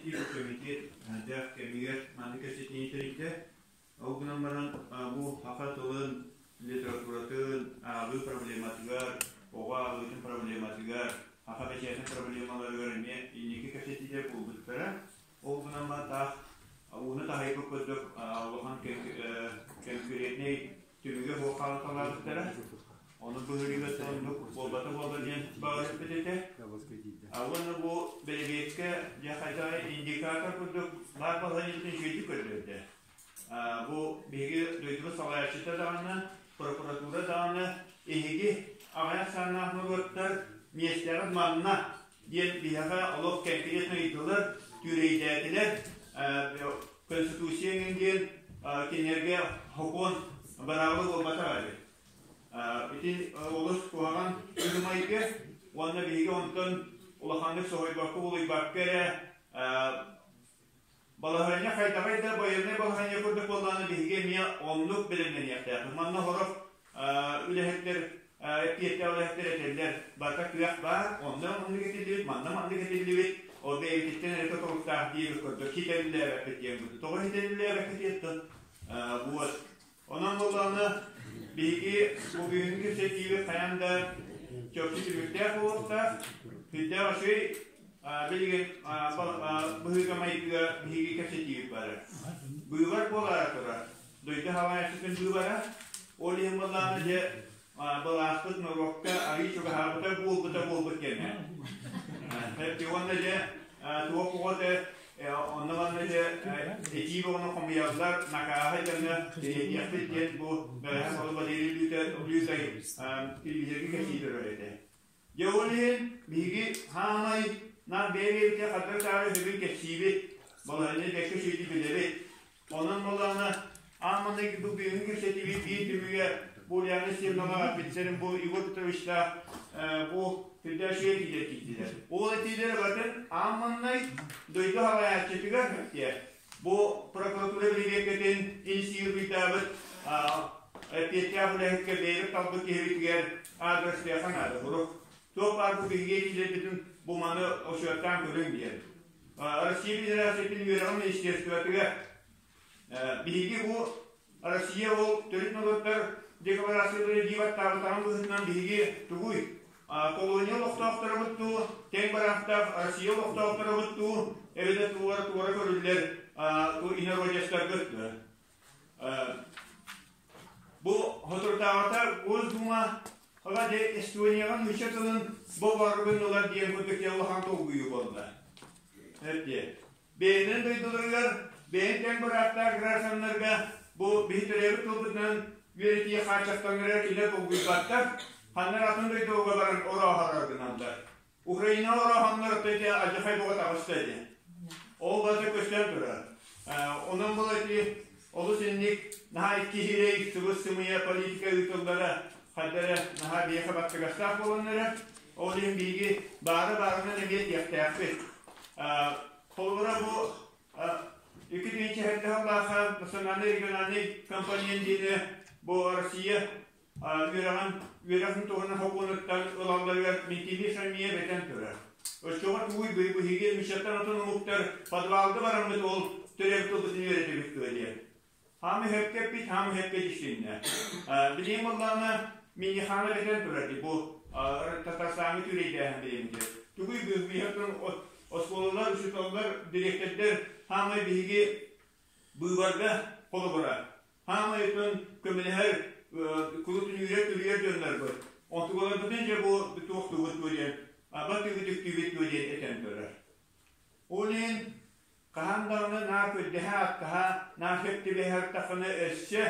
кэпсэтии бу кэмитиэт дээх кэмигэр маннык кэпсэтиини тэрийдэ. Ол гынан баран бу саха тылын, литературатын ааҕыы проблематыгар, оҕо ааҕыытын проблематыгар, саха бэчээтин проблемаларыгар эмиэ инники кэпсэтиилэр буолбуттара. Ол гынан баран таах ууну таһыйбыт курдук улахан кэнкириэтинэй түмүгэ суох хаалыталаабыттара. Ону быһыырыгар оннук буолбата буолла диэн баҕарыппыт этэ. Уонна бу бэрэбиэркэ дьэ хайдах индикатор курдук баар балаһыанньатын үчүгэйдик көрдөрдө. Бу биһиги дойдубут салайааччыта даҕаны, прокуратура даҕаны эһиги аҕыйах сааннаах норуоттар миэстэҕит манна диэн биһиэхэ олох кэнкириэтин ыйдылар, түүрэйдээтилэр. Конституция эҥин диэн кинилэргэ сокуон быраабыла буолбатах эбит. Ити олус куһаҕан быһыы-майгы уонна биһиги онтон улаханнык соһуйбакка, улуйбакка эрэ балаһыанньа хайдаҕый да байыаннай балаһыанньа курдук буоллаҕына биһиги эмиэ оннук бэлэмнэниэхтээхпит. Манна сорох үлэһиттэр эппиэттээх үлэһиттэр этэллэр, барыта кыах баар, онно маннык этиллибит, манна маннык этиллибит, ол бэйэбититтэн эрэ тутулуктаах диэбит курдук хитэриллээбэппит диэн курдук. Тоҕо хитэриллээбэккит диэттэн вот. Онон буоллаҕына биһиги бу бүгүҥҥү кэпсэтиибит хайаан да чопчу түмүктээх буолуохтаах. Сүрдээх үчүгэй билигин быһыыга-майгыга биһиги кэпсэтиибит барар. Быыбар буолаары турар. Дойду салайааччытын быыбара. Ол иһин буоллаҕына дьэ былааспыт норуокка арыый чугаһаабыта буолбута буолбут кэмэ. Уонна дьэ туох оҕото онно манна дьэ этии бөҕөнү хомуйаллар, накааһы дьоҥҥо тириэрдиэхпит диэн бу бэҕэһээ Соло Валерий Лютай телевизорга кэпсии турар этэ. Дьэ ол иһин биһиги хаамай наар бэйэ-бэйэбитэ хардары-таары үһүбүн кэпсиибит, балаһыанньа бэккэ үчүгэйдик билэбит. Онон буоллаҕына, аан маҥнайгы бу бүгүҥҥү кэпсэтиибит биир түмүгэ бу Ульяна Сергеевнаҕа офицерин бу Егор Петровичтаах бу сүрдээх үчүгэй этиилэр киирдилэр. Ол этиилэр барытын аан маҥнай дойду салайааччытыгар бу прокуратура бэрэбиэркэтин инициируйдаабыт эппиэттээх үлэһиккэ бэйэбит талбыт киһибитигэр аадырыстыахха наада. Урут туох баар бу биһиги этиилэрбитин бу маны учуоттаан көрүҥ диэн. Россия Федерациятын үөрэҕин министерствотыгар биһиги бу Россия ол төрүт норуоттар декларациялары дии баттаабытаҕын быһыытынан биһиги тугуй колония олохтоохторобут дуу, тэҥ бараахтаах Россия олохтоохторобут дуу, эбэтэр туора туора көрүллэр инородецтаргыт дуо? Бу соторутааҕыта Госдума Ага дьэ Эстонияҕа нуучча тылын бобоору гыннылар диэн курдук улахан толкуйу буолла. Эрдиэ. Бэйэнэн дойдуларыгар бэйэн тэҥ бырааптаах гражданнарга бу биһи төрөөбүт тылбытынан үөрэтии хааччахтанара кинилэр долгуйбаттар, ханна эрэ атын дойдуга баран орооһорор гыналлар. Украина орооһоннор ити алдьархай бөҕө таҕыста ити. Ол барыта көстөн турар. Онон бұл ити олус инник наһаа икки сирэй сыбыс-сымыйа политика ыытыллара хайда эрэ наһаа биһиэхэ баттыгастаах буолан эрэр. Ол иһин биһиги баары-баарынан эмиэ этиэхтээхпит. Холобура бу 2007 сыллаахха национальный региональный компонент диэни бу Россия үөрэҕин үөрэхин туһунан сокуонуттан ылалларыгар Митини Шамия бэтэн турар. Оччоҕо тугуй биһиги нууччаттан атын омуктар подвалга бараммыт ол төрөөбүт тылбытын үөрэтэбит дуо диэн. Хаамы сөпкө эппит, хаамы сөпкө дьиктиннэ. Билигин буоллаҕына Миннихана бэтэн турар дии бу Татарстаҥҥа түүрэйдээһин бириэмэтигэр. Тугуй биһиги оскуолалар, учууталлар, дириэктэрдэр хаамай биһиги быыбарга холобура Хаамай өтөн көмөлөһөр кулутунүүрэ түрүйэр дьоннорбут. Онтугаларбытын дьэ бу туохтуубут дуо диэн, аба түгүтүктүүбүт дуо диэн этэн турар. Ол иһин хаһан даҕаны наар көрдөһө ааттаһа, наар сөп түбэһэр өссө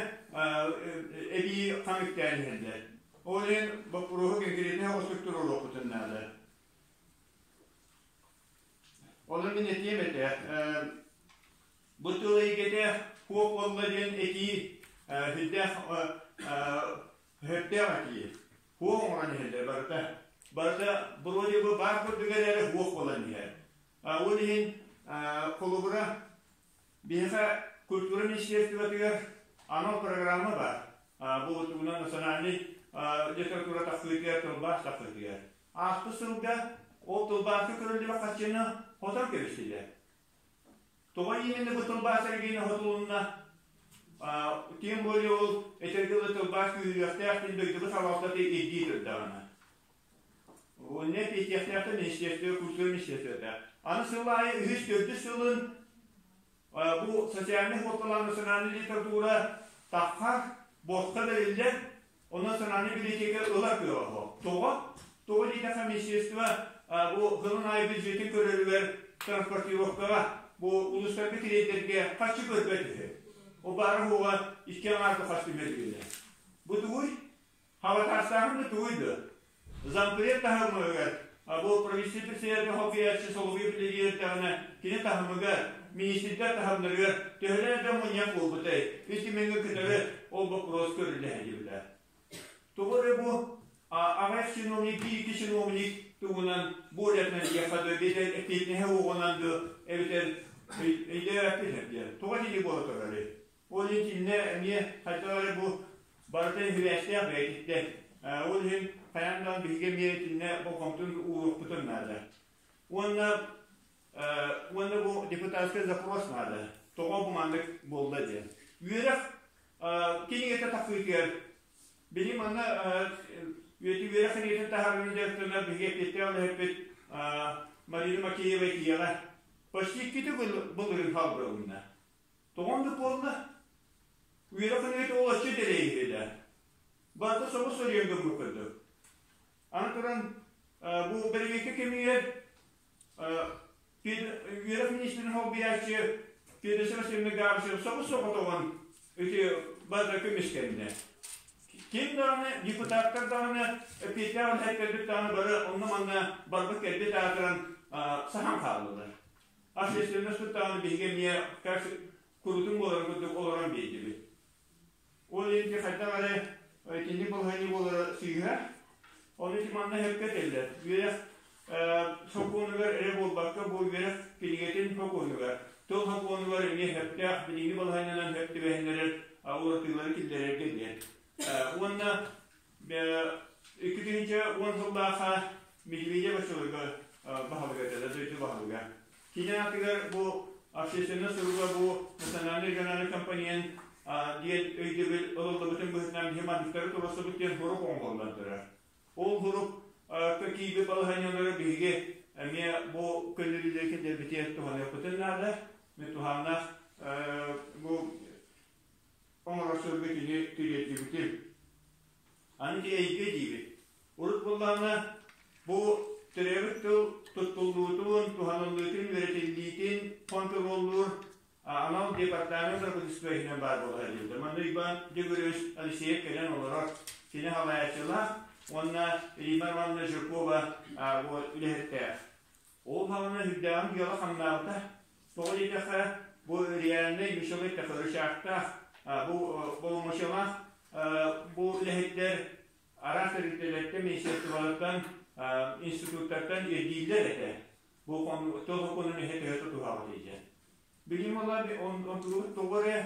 эбии хаҥыттээн иһэллэр. Ол иһин боппуруоһу конкретнай оҕустук туруоруохпутун наада. Ону мин этиэм этэ, Бу тыл эйгэтэ хуох буолла диэн этии сүрдээх сөптөөх этии. Хуох оҥорон иһэллэр барыта. Барыта вроде бы баар курдук эрээри хуох буолан иһэр. Ол иһин холобура биһиэхэ культура министерствотыгар анал программа баар. Бу тугунан национальный литература тахсыытыгар, тылбаас тахсыытыгар. Ааспыт сылга ол тылбааска көрүллүбэт харчыны хотон кэбистилэр. Тоҕо именно бу тылбаас эргиэнэ хотулунна? Тем более ол этэргэ дылы тылбаас күүһүрүөхтээх диэн дойдубут салалтата ирдии турдаҕына. Уонна эппиэттиэхтээхтэр министерство, культура министерствота. Аны сыл аайы үһүс, төрдүс сылын бу социальнай суолталаах национальнай литература таххар, босхо бэриллэр, онон национальнай библиотека ылар кыаҕа суох. Тоҕо? Тоҕо диэтэххэ министерство бу сылын аайы бюджетин көрөрүгэр транспортировкаҕа бу улуустарга тириэрдэргэ харчы көрбөт үһү. Ол баара-суоҕа икки аҥаарга хас түмэллиилэр. Бу тугуй? Хабатаастааһын да тугуй да? Зампред таһымыгар бу правительство председатель хокуйааччы солобуйа үлэлиирдэҕинэ кини таһымыгар, министрдэр таһымнарыгар төһөлөөх да мунньах буолбутай, үс түмэҥҥэ кытары ол боппуруос көрүллэ сылдьыбыта. Тоҕо эрэ бу аҕыйах чиновник, биир-икки чиновник туһунан буолятынан диэххэ да, эбэтэр эппиэтинэһэ уоҕунан да, эбэтэр өйдөөбөппүн диэн. Тоҕо итинник буола турарый? Ол иһин итиннэ эмиэ хайдах эрэ бу барыта сибээстээх бэйэтиттэн. Ол иһин хайаан даҕаны биһиги эмиэ итиннэ болҕомтон ууруохпутун наада. Уонна уонна бу депутатскай запрос наада. Тоҕо бу маннык буолла диэн. Үөрэх кинигэтэ тахсыытыгар били манна үөрэх кинигэтин таһаарыыны дьарыктанар биһиги эппиэттээх үлэһиппит Марина Макеева этиэҕэ почти иккитэ былырыын хаалбырылынна. Тоҕо оннук буолла? Үөрэх күнүгэр олоччу дэлэйиһилэ. Барыта собус суруйан гыммыт курдук. Аны туран, бу бэрэбиэркэ кэмигэр үөрэх министрин солбуйааччы Федосев Васильевна Габышев собус соҕотоҕун ити барыта көмүскэннэ. Ким даҕаны, депутаттар даҕаны, эппиэттээх үлэһиттэрбит даҕаны бары онно-манна барбыт-кэлбит аатыран саһан хааллылар. Общественность даҕаны биһиги эмиэ курутун буоларын курдук олорон биэрдибит. Ол иһин хайдах эрэ итинник балаһыанньа буолара сыыһа. Ону ити манна сөпкө этэллэр. Үөрэх сокуонугар эрэ буолбакка, бу үөрэх кинигэтин сокуонугар, тыл сокуонугар эмиэ сөптөөх билиҥҥи балаһыанньанан сөп түбэһиннэрэр уларытыылары киллэрэргэ диэн. Уонна 2010 сыллаахха Медведев оччолорго баһылыга этэ, дойду баһылыга. Кини аатыгар бу общественнай суруга бу национальный региональный компонент диэн өйдөбүл ылыллыбытын быһыытынан биһи манныктары туруорсубут диэн сурук оҥоһуллан турар. Ол сурук киирбит балаһыанньалары биһиги эмиэ бу көннөрүүлэри киллэрбитигэр туһаныахпытын наада. Мин туһааннаах бу оҥорор сылга кини тириэрдибитим. Аны ити эйгэ диибит. Урут буоллаҕына бу төрөөбүт тыл туттуллуутун, туһаныллыытын, үөрэтиллиитин хонтуруоллуур анал департамент правительство иһинэн баар буола сылдьыбыта. Манна Иван Дегоревич Алексеев кэлэн олорор, кини салайааччылаах уонна Римма Ивановна Жиркова бу үлэһиттээх. Ол саҕана сүрдээҕин дьыала хамнаабыта. Тоҕо диэтэххэ, бу реальнай мечевой рычагтаах, бу боломуочуйалаах бу үлэһиттэр араас тэрилтэлэртэн, министерстволартан, институттартан ирдииллэр этэ. Бу тыл сокуонун иһэ төһө тутуһаҕыт диэн. Билим олар онтулубут тоҕо эрэ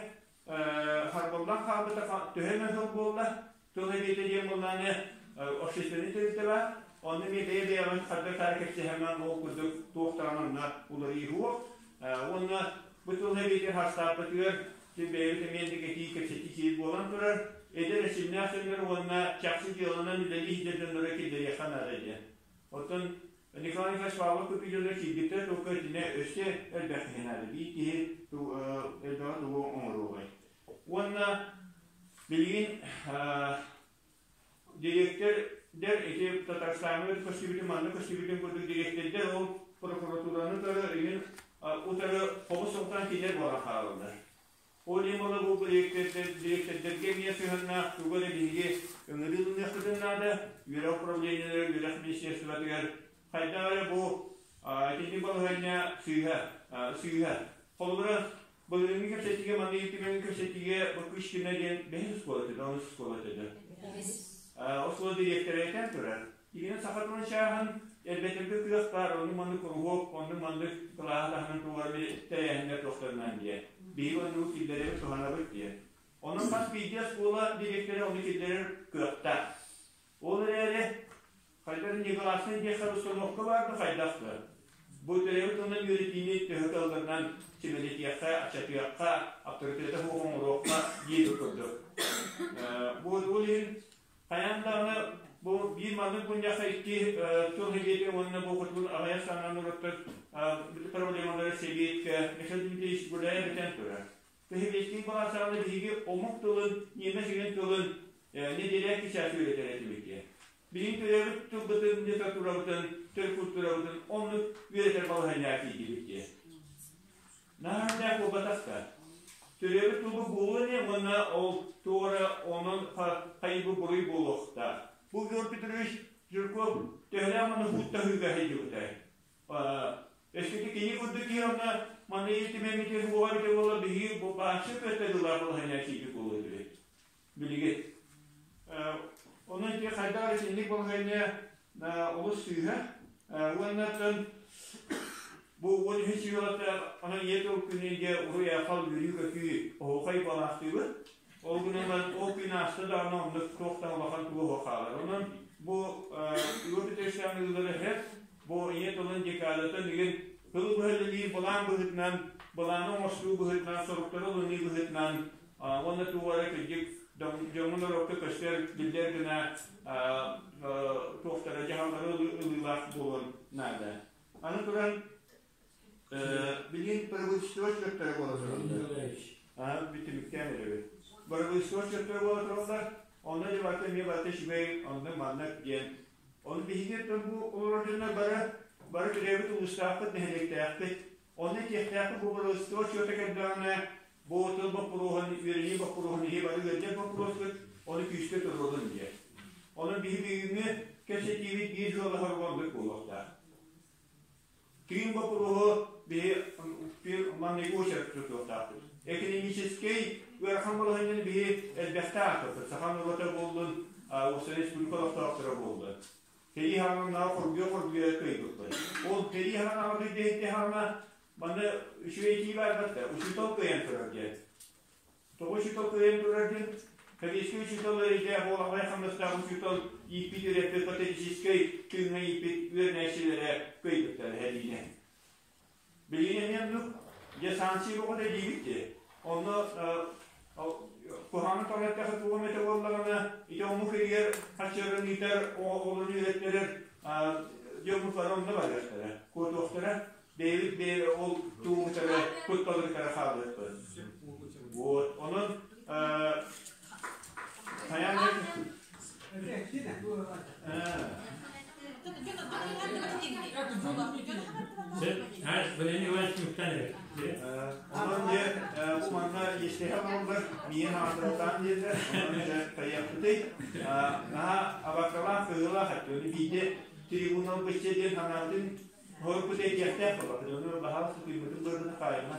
харбыллан хаалбыта төһө эмэ сыл буолла, тыл эбиэтэ диэн буоллааны общественнай тэрилтэ баар, онно эмиэ бэйэ-бэйэҕин хардары-таары кэпсэһэммэн ол курдук туох даҕаны онно уларыйыы суох. Уонна бу тыл эбиэтин хастааппытыгар син бэйэбит эмиэ этии кэпсэтии киһи буолан турар, эдэр эрчимнээх дьоннор уонна чахчы дьыаланан үлэлии сылдьар дьоннору киллэриэххэ наада диэн. Оттон Николай Николаевич Павлов кыргыдьалар киирбиттэр туохха итиннэ өссө элбэх киһи наада. Биир киһи элбэҕи тугу оҥоруоҕай. Уонна билигин дириэктэрдэр ити Татарстаҥҥа көстүбүтүн, манна көстүбүтүн курдук дириэктэрдэр ол прокуратураны утары иһин утары хобус соҕутан кинилэр буолан хаалаллар. Ол иһин буола бу дириэктэрдэргэ эмиэ сыһыаннаах тугу эрэ биһиги ыҥырыы ылыныахпытын наада, үөрэх управлениелара, үөрэх министерствотыгар хайдах эрэ бу итинник балаһыанньа сыыһа, сыыһа. Холобура, былырыыҥҥы кэпсэтиигэ, манна түгэҥҥэ кэпсэтиигэ Бакышкина диэн бэһис оскуола этэ, онус оскуола этэ. Оскуола дириэктэрэ этэн турар. Итинэн саха тылын чааһын элбэтэргэ кыах баар, оннук-маннык куруһуок, оннук-маннык кылааһы таһынан туолар тэрээһиннэр туохтарынан диэн. Биһиги оннугу киллэрэбит, туһанабыт диэн. Онон хас биирдии оскуола дириэктэрэ ону киллэрэр кыахтаах. Ол эрээри, хайдах негласный диэххэ установка баар да хайдах да. Бу төрөөбүт тылынан үөрэтиини төһө кыалларынан симэлитиэххэ, аччатыахха, авторитета суох оҥоруохха диэбит курдук. Бу ол иһин хайаан даҕаны бу биир маннык мунньахха икки тыл сэбиэтэ уонна бу хотугу аҕыйах саҥа норуоттар проблемалара сэбиэткэ Михаил Дмитриевич Гуляев этэн турар. Сэбиэскэй былаас саҕана биһиги омук тылын, ньиэмэс игин тылын нэдиэлэ кичаас үөрэтэр этибит диэн. Билигин төрөөбүт тылбытын, литературабытын, төрүт культурабытын оннук үөрэтэр балаһыанньаҕа тиийдибит диэн. Наһаа буолбатах да. Төрөөбүт тылбыт буолуо ини уонна ол туора онон хайыбы буруй буолуохтаах. Бу Егор Петрович Жирков төһөлөөх манна һууттаһыыга сылдьыбытай? Өскөтө кини курдук киһи онно манна ил түмэммитигэр уоҕа эбитэ буоллар биһиги бу баанчык көттө дылаах балаһыанньа киирбит буолуо этибит. Билигин. Онон ити хайдах эрэ итинник балаһыанньа олус сыыһа. Уонна оттон бу 13 сыылата онон ийэ тыл күнүн дьэ уруй-айхал үөрүү-көтүү оһуохай балаахтыыбыт. Ол гынан баран ол күн ааста даҕаны оннук туох да улахан тугу суох хаалар. Онон бу Егор Петрович ыҥырыылары иһэр бу ийэ тылын декадатын игин тылы быһа үлэлиир былаан быһыытынан, былааны оҥостуу быһыытынан, соруктары ылыныы быһыытынан уонна туох эрэ кырдьык дьоҥҥо норуокка көстөр, биллэр гына туохтара дьаһаллары ылыылаах буолуон наада. Аны туран билигин правительство отчеттара буола тураллар. Бүтүмүктээн эрэбит. Правительство отчеттара буола тураллар. Онно дебатта эмиэ барыта үчүгэй, онно маннык диэн. Ону биһиги бу олорор дьоннор бары бары төрөөбүт улуустаахпыт, нэһилиэктээхпит. Онно этиэхтээхпит бу правительство отчета кэллэҕинэ бу тыл боппуруоһун, үөрэнии боппуруоһун иһи бары ыалдьар боппуруоспут, ону күүскэ туруорун диэн. Онон биһи бүгүҥҥү кэпсэтиибит биир сыаллаһар оннук буолуохтаах. Тыын боппуруоһу биһи маҥнайгы уочарат тутуохтаахпыт. Экономическэй ыарахан балаһыанньаны биһи элбэхтэ аахпыппыт. Саха норуота буоллун, уопсай республика олохтоохторо буоллун. Сэрии хаҥаннаҕа хоргуйа-хоргуйа кыайбыппыт. Ол сэрии хаҥанаҕа дойду хаҥана манна үчүгэй этии баар да, учуутал кыайан турар диэн. Тоҕо учуутал кыайан турар диэн, сэбиэскэй учуутал эрэйдээх уол аҕай хамнастаах учуутал ииппит үөрэппит патриотическай тыыҥҥа ииппит үөрэнээччилэрэ кыайбыттара сэриинэ. Билигин эмиэ оннук дьэ санкция бөҕөтө диибит дии. Онно куһаҕаны тоҕо эттэххэ тугу эмэтэ буоллаҕына ити омук иһигэр харчыларын ыытар, оҕолорун үөрэттэрэр дьоммут бары онно барыахтара, куотуохтара. Бэйэбит бэйэ ол тугутары кутталыгытары хаалыахпыт. Вот. Онон хайаан Онон дьэ бу манна иэстэһэ олороллор, миин аатыртаан диэтэ, онон дьэ хайыахпытый, наһаа абаккалаах, кыһыылаах этэ. Ону биирдэ трибунал бычча диэн санаабытын Хоруппут этиэхтээх буолла, ону баһаалыста тыыммытын быарбытын хаайыма.